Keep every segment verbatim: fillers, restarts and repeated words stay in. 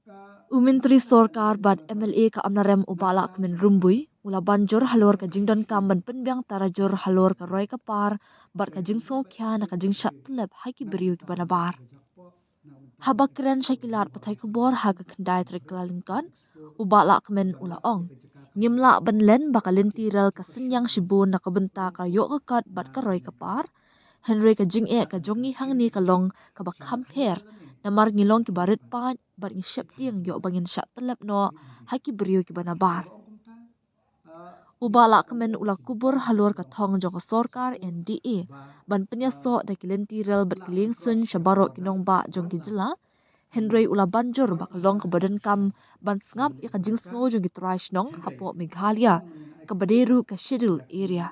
U Myntri Sorkar bad M L A ka Amlarem u Bah Lahkmen Rymbui u la ban jur halor ka jingdonkam ban pynbiang tarajur halor ka roi ka par bad ka jingsngewkhia na ka jingshah tyllep ha ki briew kiba nabar. Haba kren sha ki lad pathai khubor ha ka khyndai tarik Kyllalyngkot, u Bah Lahkmen u la ong, ngim lah ban len ba ka lynti rel ka synñiang shibun na ka bynta ka ïoh ka kot bad ka roi ka par. Hynrei ka jingeh ka jong ngi hangne ka long kaba kham pher, namar ngi long kiba rit paid bad ngi sheptieng ïoh ba ngin shah tyllep noh ha ki briew kiba nabar. U Bah Lahkmen u la kubur halor ka thong jong ka sorkar N D A ban pynïasoh da ki lynti rel bad ki liengsuiñ sha baroh ki nongbah jong ki jylla. Hynrei u la ban jur ba ka long kaba donkam ban sngap ïa ka jingsngew jong ki trai shnong hapoh Meghalaya, kaba dei ruh ka Schedule Area.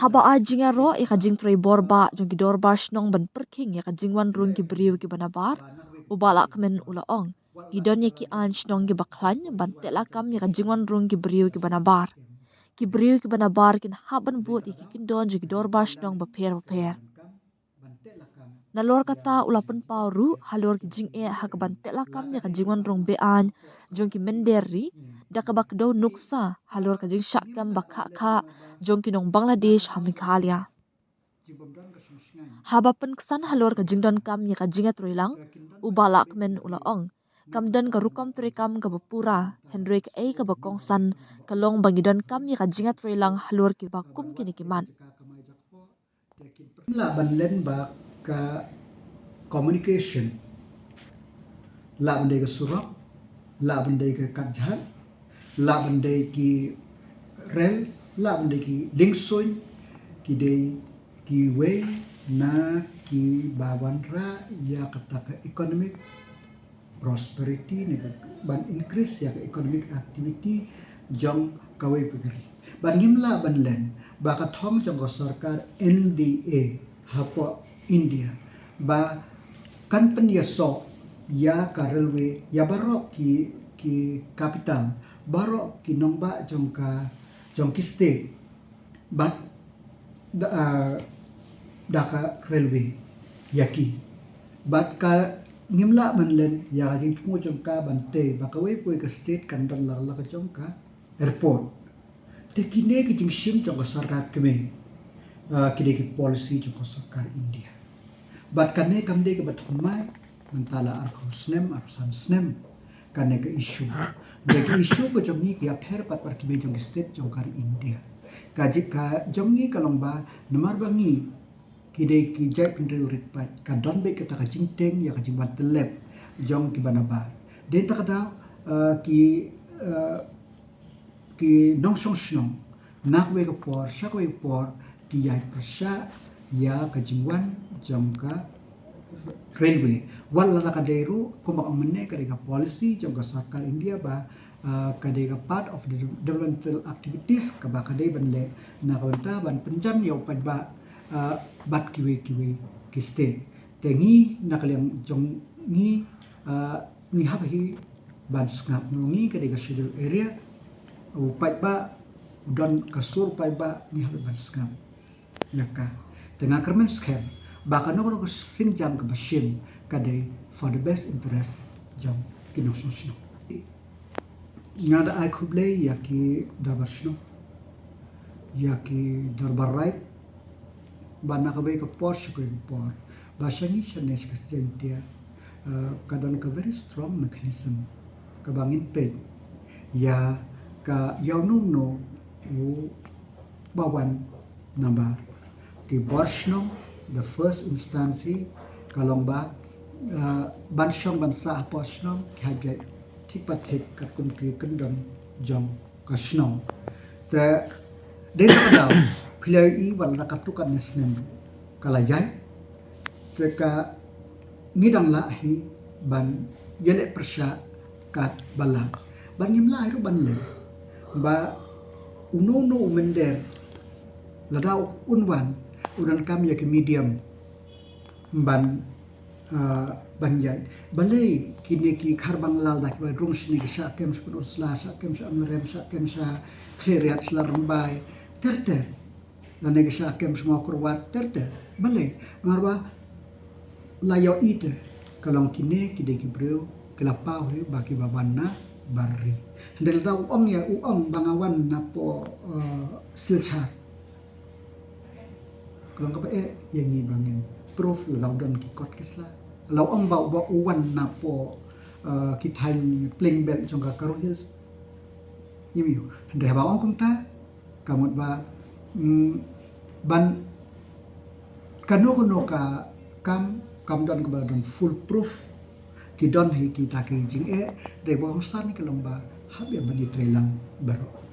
Haba ai jingïaroh ïa ka jingtrei bor bah jong ki dorbar shnong ban pyrkhing ïa ka jingwan rung ki briew kiba nabar, u Bah Lahkmen u la ong, ngi don ïa ki aiñ shnong kiba khlaiñ ban teh lakam ïa ka jingwan rung ki briew kiba nabar. Ki briew kiba nabar kin hap ban bud ïa ki kyndon jong ki dorbar shnong bapher bapher. Nalor kata u la pynpaw ruh halor ki jingeh ha kaban teh lakam ïa ka jingwan rung be-aiñ jong ki mynder ri, da kaba kdew nuksa halor ka jingshah kem ba khah khah jong ki nong Bangladesh ha Meghalaya. Haba pynksan halor ka jingdonkam ïa ka jingïatreilang, u Bah Lahkmen u la ong, kam don ka rukom treikam kaba pura, hynrei kaei kaba kongsan ka long ba ngi donkam ïa ka jingïatreilang halor kiba kum kine ki mat. Lah ban len ba ka communication, lah ban dei ka surok, lah ban dei ka katjhat, lah ban dei ki rel, lah ban dei ki liengsuiñ, ki dei kiwei na kiba wanrah ïa kata ka economic prosperity ne ka ban increase ïa ka economic activity jong kawei pa ka ri. Bad ngim lah ban len ba ka thong jong ka sorkar N D A hapoh India ba kan pynïasoh ïa ka railway ïa baroh ki, ki capital, baroh ki nongbah jong ka, jong ki state. Bad da, ah, da ka railway ïa ki. Bad ka ngim lah ban len ïa ka jingthmu jong ka ban tei ba kawei pa kawei ka state kan don la la ka jong ka airport. Te kine ki jingshim jong ka sorkar kmie, ah, ki dei ki policy jong ka sorkar India. Bad kane kam dei kaba thymmai, mynta la arphew snem, arphew san snem. Kane ka issue. Dei ka issue ka jong ngi ki ïapher pat bad kiwei jong ki state jong ka ri India. Ka jing ka jong ngi ka long ba namar ba ngi ki dei ki jaitbynriew rit paid, ka don beit kata ka jingtieng ïa ka jingwan tyllep jong kiba nabar. Dei ta ka daw, eh, ki, eh, ki nongshong shnong na kawei ka por sha kawei ka por ki ïai pyrshah ïa ka jingwan jong ka railway. Wat la ka dei ruh kumba ong mynne ka dei ka policy jong ka sorkar India ba, ah, ka dei ka part of the developmental activities kaba ka dei ban leh na ka bynta ban pynjan ïa u paidbah, ah, bad kiwei kiwei ki state. Te ngi na ka liang jong ngi, ah, ngi hap hi ban sngap, ngi ka dei ka schedule area, u paidbah u don ka sur paidbah, ngi hap ban sngap ïa ka. Te nga kyrmen skhem ba kano kano ka sienjam kaba shim ka dei for the best interest jong ki nongshong shnong. Nga da ai khublei ïa ki dorbar shnong, ïa ki dorbar raid, ba na kawei ka por sha kawei ka por ba sha ngi shane sha ka Jaintia, eh, ka don ka very strong mechanism kaba ngin peit ïa ka ïa uno uno u ba wan namar ki bor shnong, the first instance hi ka long ba, eh, ban shong ban sah hapoh shnong ki hap ïaid thik pa thik katkum ki kyndon jong ka shnong. Te dei na ka daw phi la ïohi wat la katto katne snem ka la ïaid. Te ka ngi dang lah hi ban ïaleh pyrshah katba lah. Bad ngim lah hi ruh ban leh ba uno uno u mynder lada un wan u donkam ïa ki medium ban, ah, ban ïaid. Balei kine ki khar bang lal da kiba rung shane ki shah kem sha Pynursla, shah kem sha Amlarem, shah kem sha Khliehriat, sha Lad Rymbai ter ter. Lane ki shah kem sha Mawkyrwat ter ter. Balei? Namar ba la ïohi te ka long kine ki dei ki briew ki la paw hi ba ki ba wan na bar ri. Hynrei lada u ong ïa u ong ba nga wan na poh uh, Silchar. Ka long kaba eh ïa ngi ba ngin proof la u don ki kot ki sla. La u ong ba u ba u wan na poh uh, ki thaiñ playing belt jong ka Garo Hills. Ïa mi ïa u. Hynrei haba ong kumta ka mut ba mm, ban kano kano ka kam kam don kaba don full proof. Ki don hi kita ki jingeh, hynrei ba ong san ka long ba hap ïa ban ïa trei lang baroh.